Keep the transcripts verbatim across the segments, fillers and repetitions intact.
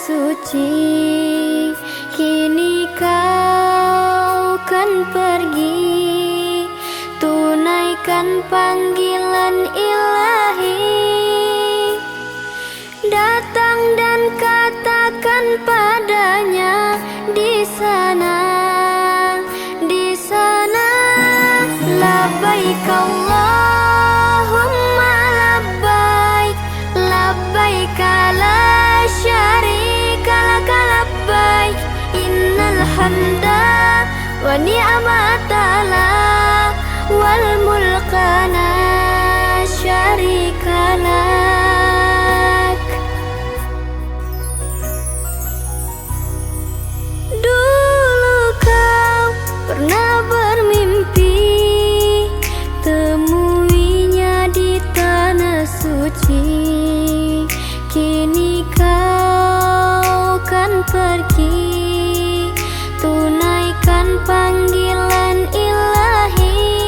suci, kini kau kan pergi, tunaikan panggilan Ilahi. Datang dan katakan padanya di sana, di sana. Labbaik Allahumma labbaik, labbaik la syarika laka labbaik, innal hamda wa ni'mata laka wal mulka la syarika lak. Dulu kau pernah bermimpi, temuinya di tanah suci. Kini kau kan pergi, tunaikan panggilan Ilahi.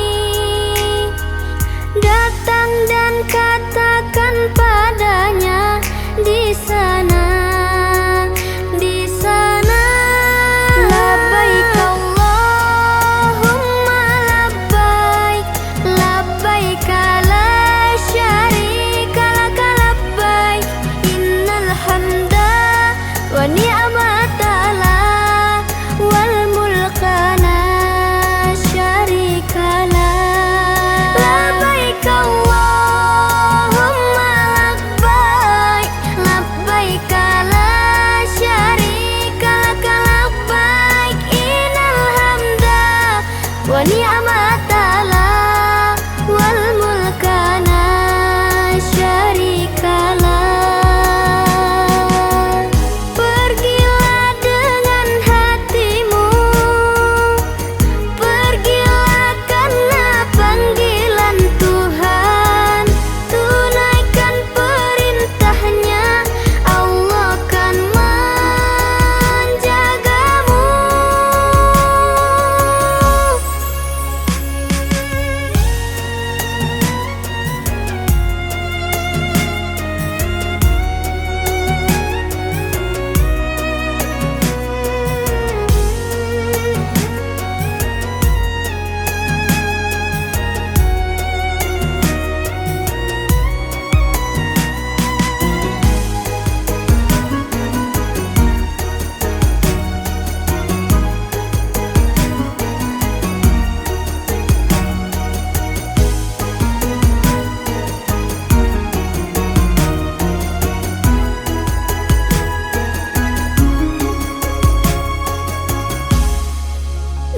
Datang dan katakan padanya di sana, di sana. Labbaik Allahumma labbaik, labbaik la syarika laka labbaik, innal hamda wa ni'mata laka wal mulka la syarika lak. Labbaik Allahumma labbaik, labbaik la syarika laka labbaik, innal hamda wa ni'mata laka wal mulka la syarika lak. Pergilah dengan hatimu, pergilah karena panggilan Tuhan, tunaikan perintahnya, Allah kan manjagamu.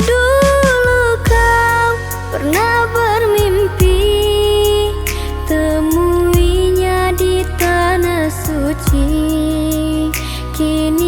Dulu kau pernah bermimpi, temuinya di tanah suci. Kini